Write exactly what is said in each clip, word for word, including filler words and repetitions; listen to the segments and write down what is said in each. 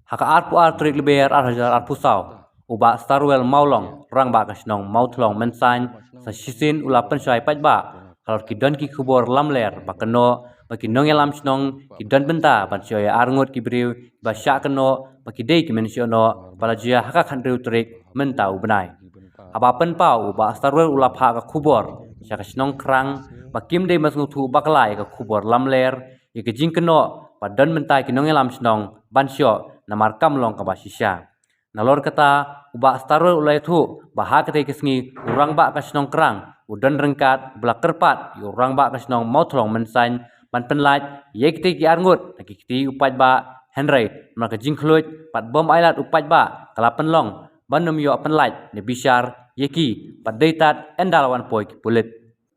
Ha ka arphew ar tarik Lber ar hajar arphew saw, u Bah Starwell Mawlong, rangbah ka shnong Mawthlong Mynsain, sa shisien u la pynshai paidbah halor ki don ki khubor lamler ba kynnoh ba ki nongïalam shnong ki don bynta ban shu ïa arngut ki briew ba shah kynnoh ba ki dei ki mynshohnoh ba la jia ha ka khathynriew tarik mynta u bnai. Haba pynpaw, u Bah Starwell u la phah ka khubor sha ka shnong Krang ba kim dei ban sngewthuh bakla ïa ka khubor lamler ïa ka jingkynnoh ba don bynta ki nongïalam shnong ban shoh namar kam long kaba shisha. Nalor kata, u Bah Starwell u la ïathuh ba ha katei ka sngi u rangbah ka shnong Krang u don ryngkat ba la kyrpad ïa u rangbah ka shnong Mawthlong Mynsain ban pynlait ïa kitei ki arngut na ki kti u paidbah, hynrei namar ka jingkhluit bad bym ailad u paidbah ka la pynlong ban ym ïoh pynlait ne bishar ïa ki bad dei tad ynda la wan poi ki pulit.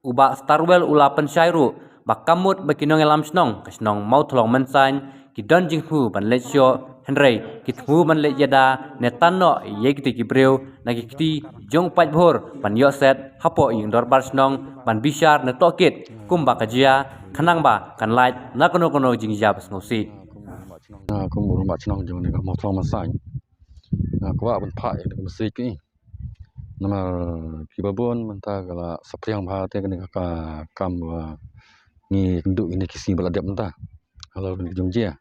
U Bah Starwell u la pynshai ruh ba kam mut ba ki nongïalam shnong ka shnong Mawthlong Mynsain ki don jingthmu ban leit shoh, hynrei ki thmu ban leit ïada ne tan noh ïa kitei ki briew na ki kti jong u paidbhur ban ïoh set hapoh ïing dorbar shnong ban bishar ne tohkit kumba ka jia, khnang ba kan lait na kano kano jingjia ba sngewsih. Nga kum u rangbah shnong jong kane ka Mawthlong Mynsain, nga kwah ban phah ïa kane ka message ka i. Namar kiba bun mynta ka la saphriang bha te kane ka, ka kam ba ngi kynduh ïa kine ki sngi ba la dep mynta halor kane ka jingjia.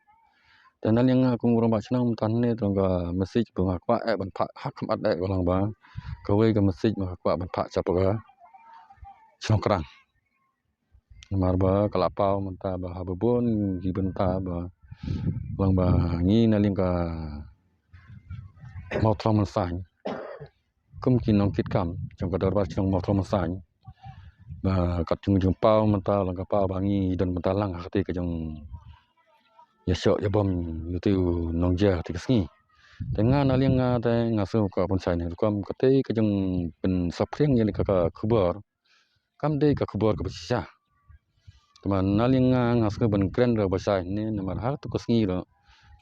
Te na liang nga kum u rangbah shnong mynta hangne tang ka message ba nga kwah eh ban phah ha khmat eh ka long ba kawei ka message ba nga kwah ban phah sha ka shnong Krang. Namar ba ka la paw mynta ba haba bun ki bynta ba long ba ngi na liang ka Mawthlong Mynsain kum ki nongkit kam jong ka dorbar shnong Mawthlong Mynsain ba kat jong jong paw mynta long ka paw ba ngi don mynta lang ha katei ka jong ïa shoh ïa bom ïa utei u nongjia ha katei ka sngi. Te nga na liang nga te nga sngew ka pynshai ne rukom katei ka jong pynsaphriang ïa ka, ka khubor kam dei ka khubor kaba shisha. Te ma na liang nga nga sngew ban kren ruh ba shai ne namar ha tu ka sngi ruh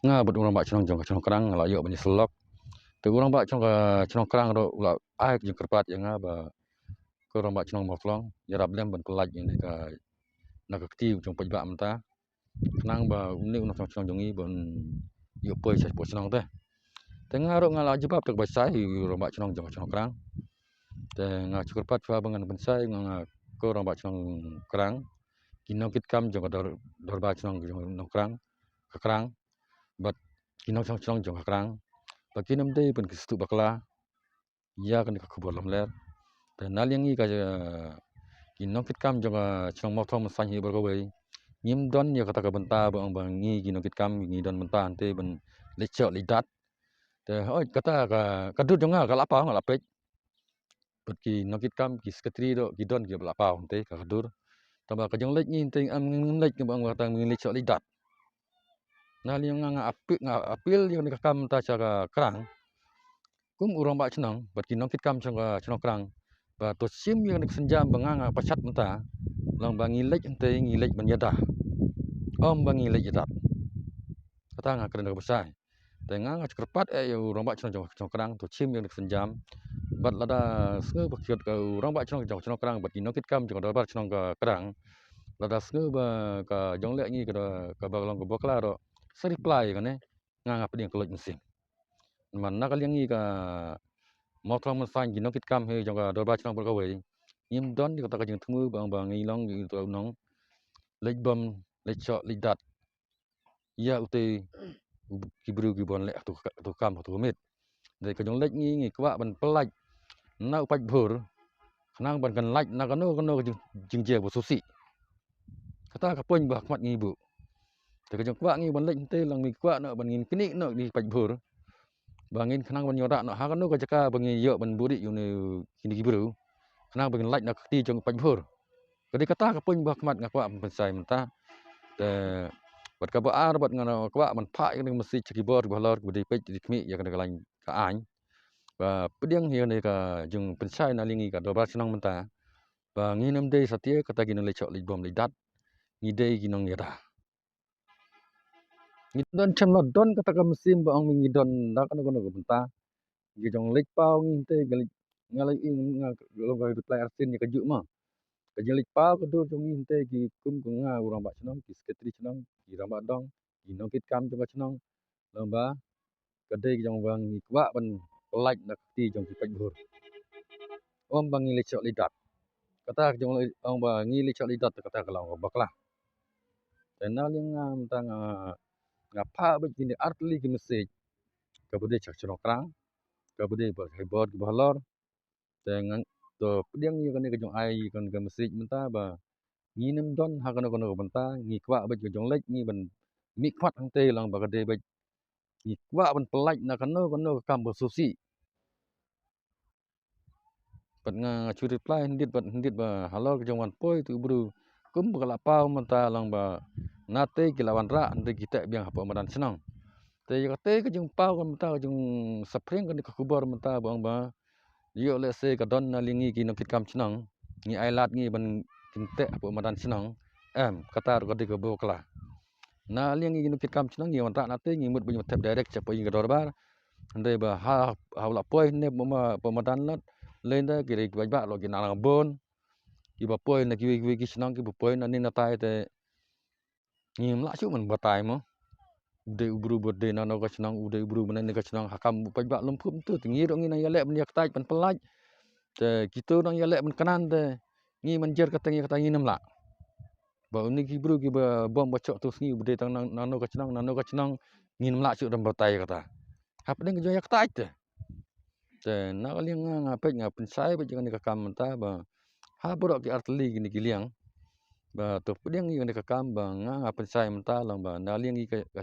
nga bad u rangbah shnong jong ka shnong Krang nga la ïoh ban ïasyllok. Te u rangbah shnong ka shnong Krang ruh u la ai ka jingkyrpad ïa nga ba ko rangbah shnong Mawthlong ïarap lem ban pynlait ïa ne ka na ka kti u jong paidbah mynta. Khnang ba une u nongshong shnong jong ngi ban ïoh poi sha shnong te. Te nga ruh nga la jubab te ba shai u rangbah shnong jong shnong Krang. Te nga shu kyrpad shuwa ba ngan pynshai nga, nga ko rangbah shnong Krang. Ki nongkit kam jong ka dor, dorbar shnong jong nong Krang, ka Krang. Bad ki nongshong shnong jong ka Krang ba kin ym dei ban ki sdang bakla ïa kane ka khubor lamler. Te na liang ngi ka, eh, ki nongkit kam jong ka shnong Mawthlong Mynsain hi baroh kawei ngim don ïa kata ka bynta ba ong ba ngi ki nongkit kam ngi don bynta hangtei ban leit shoh leit dat. Te hooid kata ka, ka dur jong nga ka la paw nga la peit. Bad ki nongkit kam ki sekretari ruh ki don kiba la paw hangtei ka, ka dur. Tangba ka jong leit ngi hangtei ngim, ngim leit ba ong ba tang ngi leit shoh leit dat. Na liang nga, nga appeal, nga appeal ïa kane ka kam mynta sha ka Krang. Kum u rangbah shnong bad ki nongkit kam shnong ka shnong Krang ba to shim ïa kane ka sienjam ba nga nga pachat mynta. Long ba ngi leit hangtei ngi leit ban ïada, ym ba ngi leit ïadat. Kata nga kren da kaba shai. Te nga nga shu kyrpad eh ïa u rangbah shnong jong shnong Krang to shim ïa kane ka sienjam. Bad lada sngew ba khot ka u rangbah shnong jong shnong Krang bad ki nongkit kam jong ka dorbar shnong ka Krang, lada sngew ba ka jong leh ngi ka, kaba long ka bakla ruh sa reply ïa kane, nga nga pdiang ka leit mynsiem. Namar na ka liang ngi ka Mawthlong Mynsain ki nongkit kam hi jong ka dorbar shnong baroh kawei ngim don ïa kata ka jingthmu ba ong ba ngi long ïa uta u nong leit bom leit shoh leit dat ïa utei u, ki briew ki bym leh tu ka, tu kam tu ka miet. Dei ka jong leit ngi ngi kwah ban pynlait na u paidbhur khnang ban kan lait na kano kano ka jing, jingjia ba sngewsih. Kata ka point ba khmat ngi buh. Te ka jong kwah ngi ban leit hangtei long ngi kwah noh ban ngin knieh noh ïa ki paidbhur ba ngin khnang ban ïoh rah noh ha kano ka jaka ba ngi ïoh ban buh ïa une kine ki briew khnang ban ngin lait na ka kti jong u paidbhur. Ka dei kata ka point ba khmat nga kwah ban pynshai mynta. Te bad kaba ar bad nga kwah ban phah ïa kane ka message sha ki bor ba halor kiba dei peit dei khmih ïa kane ka lain ka aiñ. Ba pdiang ïa kane ka jingpynshai na liang ngi ka dorbar shnong mynta ba ngin ym dei satia kata ki nong leit shoh leit bom leit dat. Ngi dei ki nong ïada. Ngi don shem la don kata ka mynsiem ba ong ngi don da kano kano ka bynta. Ngi jong leit paw ngi hangtei ka leit nga leit ing nga long ka reply arsien ïa ka juh ma. Ka jong leit paw ka dur jong ngi hangtei ki kum ka nga u rangbah shnong ki sekretari shnong ki rangbah dong ki nongkit kam jong ka shnong. Long ba ka dei ka jong ba ngi kwah ban pynlait na ka kti jong ki paidbah. Ym ba ngi leit shoh leit dat. Kata ka jong leit, ym ba ngi leit shoh leit dat, kata ka long kaba bakla. Te na liang nga mynta nga, nga phah beit kine artylli ki message, kaba dei sha ki nongkrang, kaba dei bad ha ki bor kiba halor. Te nga, to pdiang ïa kane ka jong ai, ïa kane ka message mynta ba ngin ym don ha kano kano ka bynta, ngi kwah beit ka jong leit ngi ban mih khmat hangtei, lang ba ka dei beit ngi kwah ban pynlait na kano kano ka kam ba sngewsih. Bad nga, nga shu reply hynrei, bad hynrei ba halor ka jong wan poi uto u bru, kumba ka la paw mynta, lang ba nangta ki la wanrah hynrei ki teh biang hapoh madan shnong. Te ïa katei ka jingpaw ka mynta, ka jingsaphriang kane ka khubor mynta ba ong ba ïoh lehse ka don na liang ngi ki nongkitkam shnong, ngi ai lad ngi ban kin teh hapoh madan shnong. Em, kata ruh ka dei kaba bakla. Na liang ngi ki nongkitkam shnong ngi wanrah nangta, ngi mut ban ïa thep direct shapoh ïing ka dorbar. Hynrei ba ha, ha u la poi ne ba ma, ba madan lat, lei nda ki dei ki paidbah ruh ki nang bun, kiba poi na kiwei kiwei ki shnong, kiba poi na ne na tai te ngim lah shuh ban batai mo. U dei u bru ba dei na no ka shnong, u dei u bru ba na ne ka shnong, ha kam u paidbah lum phup tu, te ngi ruh ngi nang ïaleh ban ïa ktait ban pynlait. Te kito nang ïaleh ban kynnan, te ngi man jer kata ngi kata ngin ym lah. Ba une ki bru kiba bom ba shoh tu sngi, u dei tang na, na no ka shnong, na no ka shnong, ngin ym lah shuh ban batai kata. Hapdeng ka jong ïa ktait te. Te na ka liang nga, nga peit nga pynshai beit ïa kane ka kam mynta ba ha baroh ki artylli kine ki liang. Ba to pdiang ïa kane ka kam ba nga, nga pynshai mynta lang ba na liang ki ka, ka,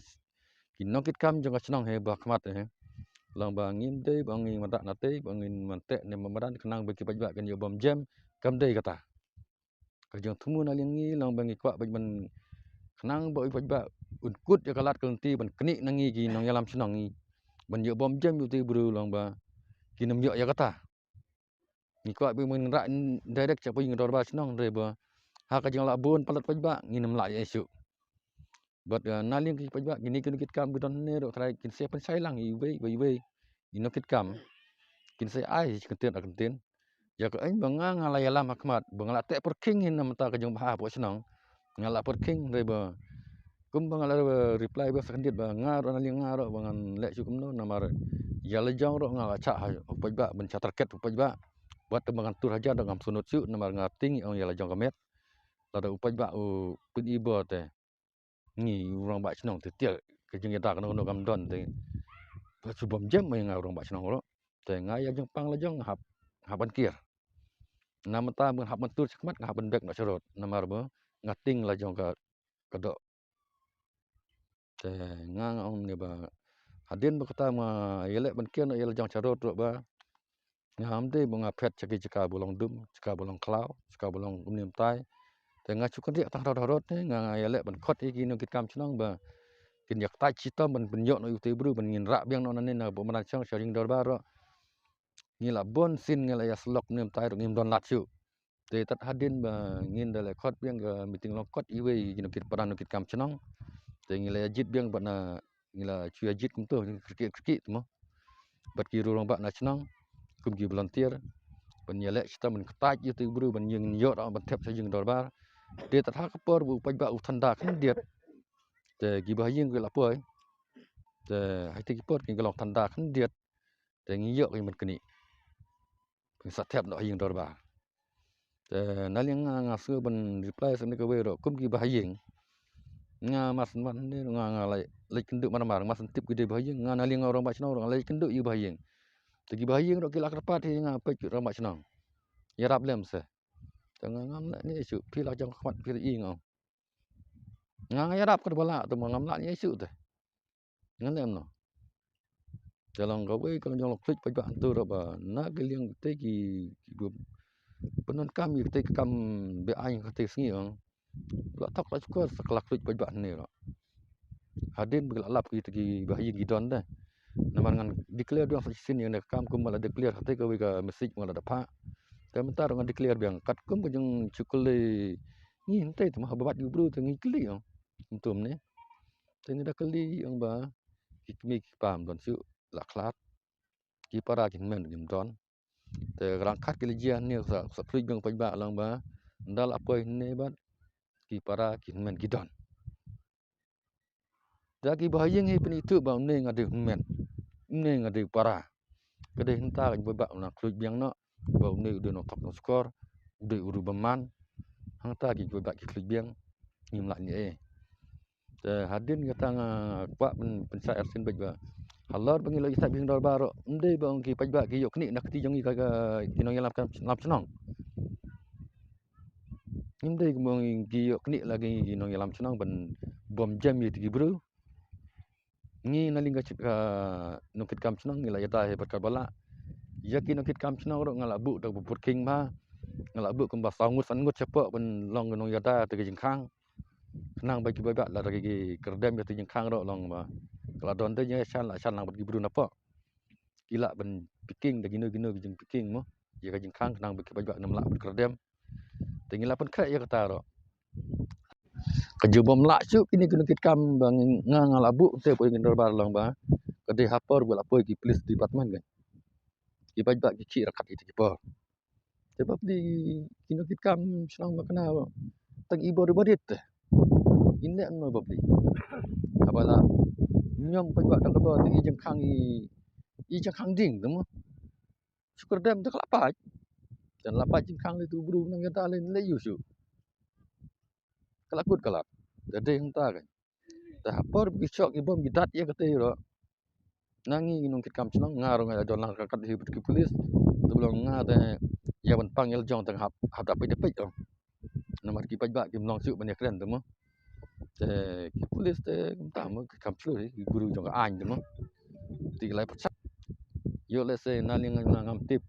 ki nongkitkam jong ka shnong hi ba khmat hi, lang ba ngim dei ba ngin wanrah nangta ba ngin man teh ne man madan khnang ba ki paidbah kin ïoh bom jem, kam dei kata. Ka jingthmu na liang ngi lang ba ngi kwah beit ban khnang ba u paidbah un kut ïa ka lad ka lynti ban knieh na ngi ki nongïalam shnong ngi, ban ïoh bom jem ïa uto u bru lang ba kin ym ïoh ïa kata. Ngi kwah beit ban rah direct shapoh ïing dorbar shnong, hynrei ba ha ka jinglah bun palat paidbah ngin ym lah ïa shuh. Bad, eh, na liang ki paidbah kine ki nongkitkam ki don ne ruh trai kin sa pynshai lang iwei pa iwei. Ki nongkitkam kin sa ai shi kyntien ar kyntien. Ïa ka, eh, ba nga, nga la ïalam ha khmat ba nga la teh pyrkhing hi na mynta ka jingbha hapoh shnong. Nga la pyrkhing, hynrei ba kumba nga la reply ba sa khyndiat ba nga ruh na liang nga ruh ba ngan leh shuh kumno, namar ïa la jong ruh nga la shah ha u paidbah, ban shah target u paidbah. Bad te ba ngan tur hajan ruh ngam sngewnud shuh namar nga tieng ong ïa la jong ka met. Lada u paidbah u pyni ba te ngi u rangbah shnong te tiar ka jingïada kano kano kam don te. Ba shu bom jem ïa nga u rangbah shnong ruh. Te nga ïa jingpang la jong hap, hap ban kiar. Na mynta ban hap ban tur sha khmat nga hap ban bek noh sharud. Namar ba nga tieng la jong ka, ka doh. Te nga, nga ong ne ba hadien ba kata nga ïaleh ban kiar noh ïa la jong sharud ruh ba ngam dei ba nga phet sha ki jaka ba long dum, jaka ba long khlaw, jaka ba long kumne kumtai. Te nga shu kynriah tang harud harud ne, nga, nga ïaleh ban khot ïa ki nongkitkam shnong ba kin ïa ktait shitom ban pynïoh noh ïa uto u bru ban ngin rah biang noh nangne na ba madan shnong sha ïing dorbar ruh. Ngi la bun sien ngi la ïa syllok kumne kumtai ruh ngim don lad shuh. Te tad hadien ba ngin da leh khot biang ka meeting long kot iwei ki nongkit, para nongkitkam shnong. Te ngi la ïa jied biang bad na ngi la shu ïa jied kumto, kyrkieh kyrkieh te mo. Bad ki rangbah na shnong kum ki volunteer ban ïaleh shitom ban ktait ïa uto u bru ban ïeng ïoh ban thep sha ïing dorbar. Te tad ha ka por ba u paidbah u than da khyndiat. Te ki bahaïing ki la poi. Te ha kito ki por ki long than da khyndiat. Te ngi ïoh ki ban knieh. Ngi sa thep noh ha ïing dorbar. Te na liang nga, nga sngew ban reply sa kane kawei ruh kum ki bahaïing. Nga mar shen mar ne nga, nga leit, leit kynduh mar mar, mar shen tip ki dei bahaïing, nga na liang nga u rangbah shnong ruh nga leit kynduh ïa ki bahaïing. Te ki bahaïing ruh ki la kyrpad hi ïa nga, peit ki rangbah shnong. Ïarap lem se. Te nga ngam leh ne shuh, phi la jong khmat phi ïa nga. Nga, nga ïarap katba lah te mo, ngam lah ne shuh te. Ngan leh kumno? Te long kawei ka long jong la khluit paidbah hangto ruh ba na ka liang te ki, ki pyndonkam ïa kata ka kam be-aiñ kata ka sngi ong. La thok la shukor sa ka la khluit paidbah hangne ruh. Hadien ba ki la lap kita ki bahaïing ki don te. Namar ngan declare biang sa shisien ïa kane ka kam kumba la declare ha kata kawei ka message ba nga la da phah. Te mynta ruh ngan declare biang katkum ka jingshukor ïa ngi hangtei te mo, haba bat ïa u bru te ngi kylli ong. Kumto ne. Te ngi da kylli ong ba ki kmie ki kpa ym don shuh, la khlad. Ki para ki hynmen ruh kim don. Te ka ryngkat ki la jia hangne sa, sa khluit biang paidbah lang ba ynda la poi hangne bad ki para ki hynmen ki don. Da ki bahaïing hi pynithuh ba une nga dei u hynmen. Une nga dei u para. Ka dei hangta ka jingpaidbah u nang khluit biang noh ba une u dei u nongthok nongshukor, u dei u riewbymman. Hangta ki paidbah ki khluit biang, ngim lah leh ei. Te hadien kata nga kwah pyn-, pynshai arsien beit ba halor ba ngi la ïasaid beit ha ki dorbar ruh, ym dei ba ong ki paidbah ki ïoh knieh na kti jong ngi ka, ka, ki nongïalam kam, lam shnong. Ym dei kumba ong ki ïoh knieh la ki nongïalam shnong ban bom jem ïa ki briew. Ngi na liang ka, ka nongkitkam shnong ngi la ïada hi bad katba lah. Ïa ki nongkitkam shnong ruh nga la buh da ka bapur king bha. Nga la buh kumba saw ngut san ngut shapoh ban long ka nongïada te ka jingkhang. Khnang ba ki paidbah lada ki kyrdem ïa te jingkhang ruh long ba ka la don te jingïashan, la shan lang bad ki briew napoh. Ki lah ban picking da kino kino ki jingpicking mo. Ïa ka jingkhang khnang ba ki paidbah nym lah ban kyrdem. Te ngi la pynkhreh ïa kata ruh. Ka jingbym lah shuh kine ki nongkitkam ba nga, nga la buh te poi ngi dorbar long ba ka dei ha por ba la poi ki police department kan. Ki paidbah ki khih ryngkat ïa ki por. Te bapli ki nongkitkam shnong ba kane tang i bor i bor rit te. Ine ma bapli. Haba la ñiom paidbah da ka bor te i jingkhang i, i jingkhang ding te mo. Shu kyrdem te ka la pait. Te la pait jingkhang lei tu briew nang ïa ta lei lei ïu shu. Ka la kut ka la. Te dei hangta ka. Te ha por ki shok ki bom ki dat ïa kata ruh. Na ngi ngi nongkitkam shnong nga ruh nga ïa don lang ryngkat hi bad ki police. Te ba long nga te ïa ban pang ïa la jong te hap, hap da peit da peit ong. Namar ki paidbah kim long shuh ban ïakren te mo. Te ki police te kumta mo ki kam shlur hi, ki guru jong ka aiñ te mo. Te ki lai pyrshah. Ïoh lehse na liang nga ngam tip.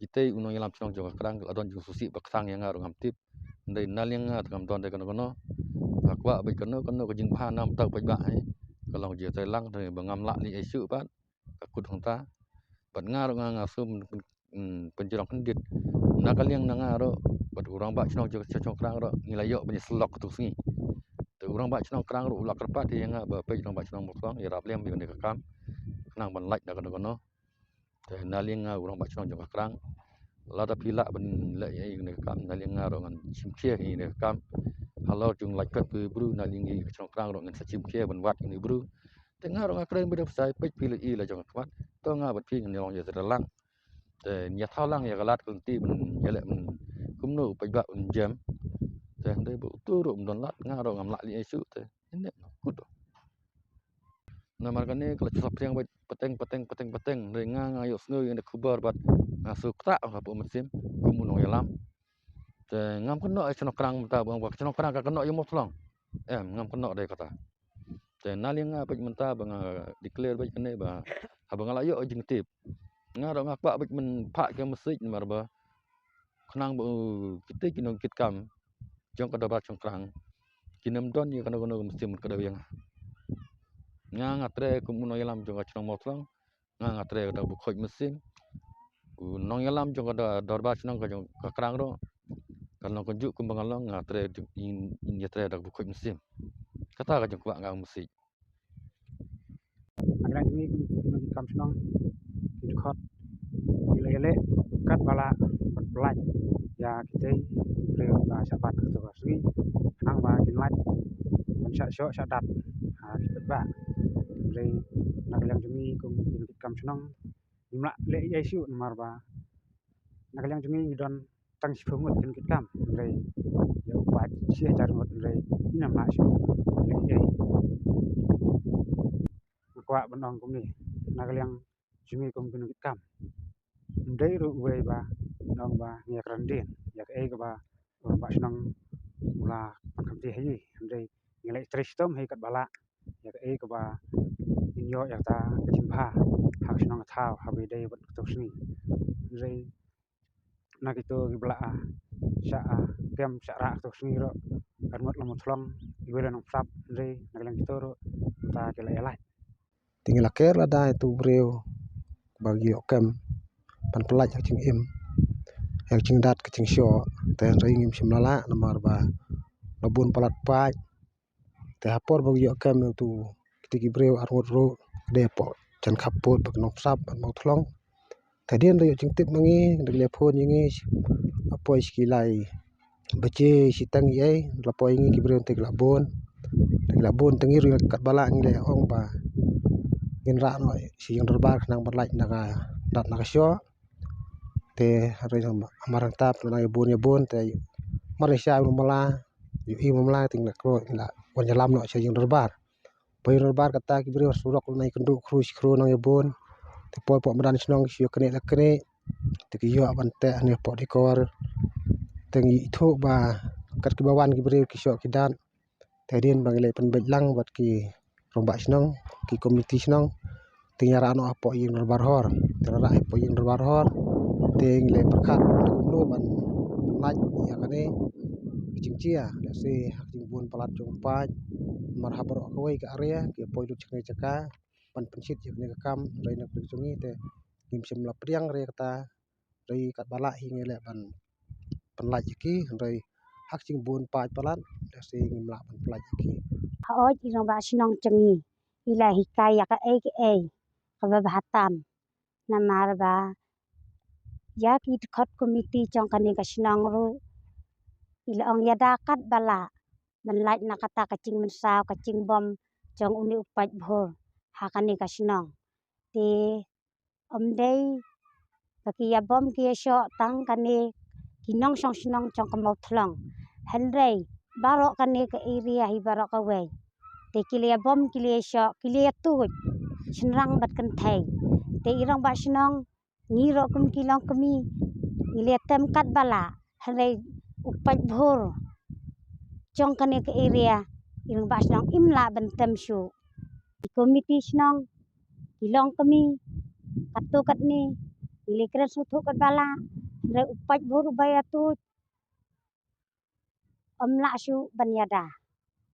Kitei u nongïalam shnong jong ka Krang, ka la don jingsngewsih ba kthang ïa nga ruh ngam tip. Hynrei na liang nga te ngam don de kano kano. Nga kwah beit kano kano ka jingbha na bynta u paidbah hi. Ka long jingïatreilang te ba ngam lah leh ei shuh pat. Ka kut hangta. Bad nga ruh nga nga sum pyn-, pynjrong kyndit. Na ka liang na nga ruh bad u rangbah shnong jong ka shnong Krang ruh ngi la ïoh ban ïasyllok katto sngi. Te u rangbah shnong Krang ruh u la kyrpad ïa nga ba peit rangbah shnong Mawthlong ïarap lem ïa kane ka kam. Khnang ban lait da kano kano. Te na liang nga u rangbah shnong jong ka Krang. Lada phi lah ban leh ïa kane ka kam na liang nga ruh ngan shim khia ïa kane ka kam. Halor jong lait phet phi bru na liang ngi ka shnong Krang ruh ngan sa shim khia ban wad ïa kane bru. Te nga ruh nga kren beit da pyrshah peit phi la i la jong ka khmat. To nga bad phi ngan ïalong ïatreilang. Te ngi ïathaw lang ïa ka lad ka lynti ban ïaleh ban kumno u paidbah un jem. Te hynrei ba uto ruh um don lad nga ruh ngam lah leh ei shuh te. Ine kut. Namar kane ka la shu saphriang beit pateng pateng pateng pateng. Hynrei nga nga ïohsngew ïa kane ka khubor bad nga shu ktah ha ka mynsiem kum u nongïalam. Te ngam kynnoh ïa ka shnong Krang mynta ba ong ba ka shnong Krang ka kynnoh ïa Mawthlong. Em, ngam kynnoh de kata. Te na liang nga peit mynta ba nga declare beit kane ba haba nga la ïoh jingtip. Nga ruh nga kwah beit mynta phah ka message namar ba khnang ba, uh, kita ki nongkitkam jong ka dorbar shnong Krang kin ym don ïa kano kano ka mynsiem ka dei ïa nga. Nga nga trei kum u nongïalam jong ka shnong Mawthlong. Nga nga trei da ka bukhoit mynsiem. U nongïalam jong ka dor-, dorbar shnong ka jong ka Krang ruh. Ka long kumjuh kumba nga long nga trei in, in ïa trei da ka bukhoit mynsiem. Kata ka jong kwah nga mynsiem. Nga kren jong ngi kum ki nongkitkam shnong ki dkhot ki la ïaleh katba lah ban pyllait ïa kitei ki briew ba shah bat kato ka sngi khnang ba kin lait ban shah shoh shah dat ha ki paidbah. Hynrei na ka liang jong ngi kum ki nongkitkam shnong ngim lah leh ei shuh namar ba na ka liang jong ngi ngi don tang shiphew ngut ki nongkitkam hynrei ïa u paid shi hajar ngut hynrei ngim lah shuh leh ei. Nga kwah ban ong kumne na ka liang jong ngi kum ki nongkitkam. Ym dei ruh uwei ba nong ba ngi ïakren dien ïa kaei kaba u rangbah shnong u la pynkham te ha ngi. Hynrei ngi leh trei shitom hi katba lah ïa kaei kaba ngin ïoh ïa kata ka jingbha ha ka shnong ka thaw haba ïadei bad kato ka sngi. Hynrei na kito kiba la, ah, shah, ah, kem shah rah kato ka sngi ruh, arngut la Mawthlong, iwei la Nongpsap, hynrei na ka liang kito ruh mynta ki la ïalait. Te ngi la ker lada ïa uto u briew ba ki ïoh kem ban pyllait ïa ka jingim, ïa ka jingdat ka jingshoh, te hynrei ngim shym la lah namar ba la bun palat paid. Te ha por ba ki ïoh kem ïa uto kito ki briew arngut ruh dei hapoh jan khappud ba ka Nongpsap bad Mawthlong. Te hadien da ïoh jingtip ma ngi da ki la phone ïa ngi, la poi shi ki lai baje shiteng ïa ei, la poi ïa ngi ki briew te ki la bun. Te ki la bun te ngi ruh katba lah ngi la ong ba ngin rah noh sha ïing dorbar khnang ban lait na ka dat na ka shoh. Te hynrei namar hangta nang ïa bun ïa bun te mar ïa sha ïa u mala ïa u mala te ngi la kro ngi la wan ïalam noh sha ïing dorbar. Poi ïing dorbar kata ki briew surok na ïa kynduh khru shi khru nang ïa bun. Te poi pok madan shnong ki shu ïa kane la kane te ki ïoh ban teh ne pok dikor. Te ngi ithuh ba kat kiba wan ki briew ki shoh ki dat. Te hadien ba ngi leh pynbeit lang bad ki rangbah shnong ki komiti shnong te ngi rah noh hapoh ïing dorbar hor. Te rah hapoh ïing dorbar hor te ngi leh pyrkhat kumno ban lait ïa kane ka jingjia lehse ha ka jingbun palat jong u paid. Namar ha baroh kawei ka area ki poi lut jaka jaka ban pynshit ïa kane ka kam hynrei na ka liang jong ngi te ngim shym la pdiang re kata. Hynrei katba lah hi ngi leh ban pynlait ïa ki hynrei ha ka jingbun paid palat lehse ngim lah ban pynlait ïa ki. Hooid i rangbah shnong jong ngi i la hikai ïa kaei kaei kaba bha tam. Namar ba ïa ki dkhot komiti jong kane ka shnong ruh i la ong ïada katba lah ban lait na kata ka jingmynsaw ka jingbym jong une u paid bhur ha kane ka shnong. Te ym dei ba ki ïa bom ki ïa shoh tang kane ki nongshong shnong jong ka Mawthlong. Hynrei baroh kane ka area hi baroh kawei te ki la ïa bom ki la ïa shoh ki la ïa tuid shynrang bad kynthei. Te i rangbah shnong ngi ruh kum ki longkmie ngi la ïa tem katba lah hynrei u paid bhur jong kane ka area i rangbah shnong im lah ban tem shuh. Ki komiti shnong ki longkmie katto katne ngi la kren sngewthuh katba lah hynrei u paid bhur uba ïa tuid ym lah shuh ban ïada.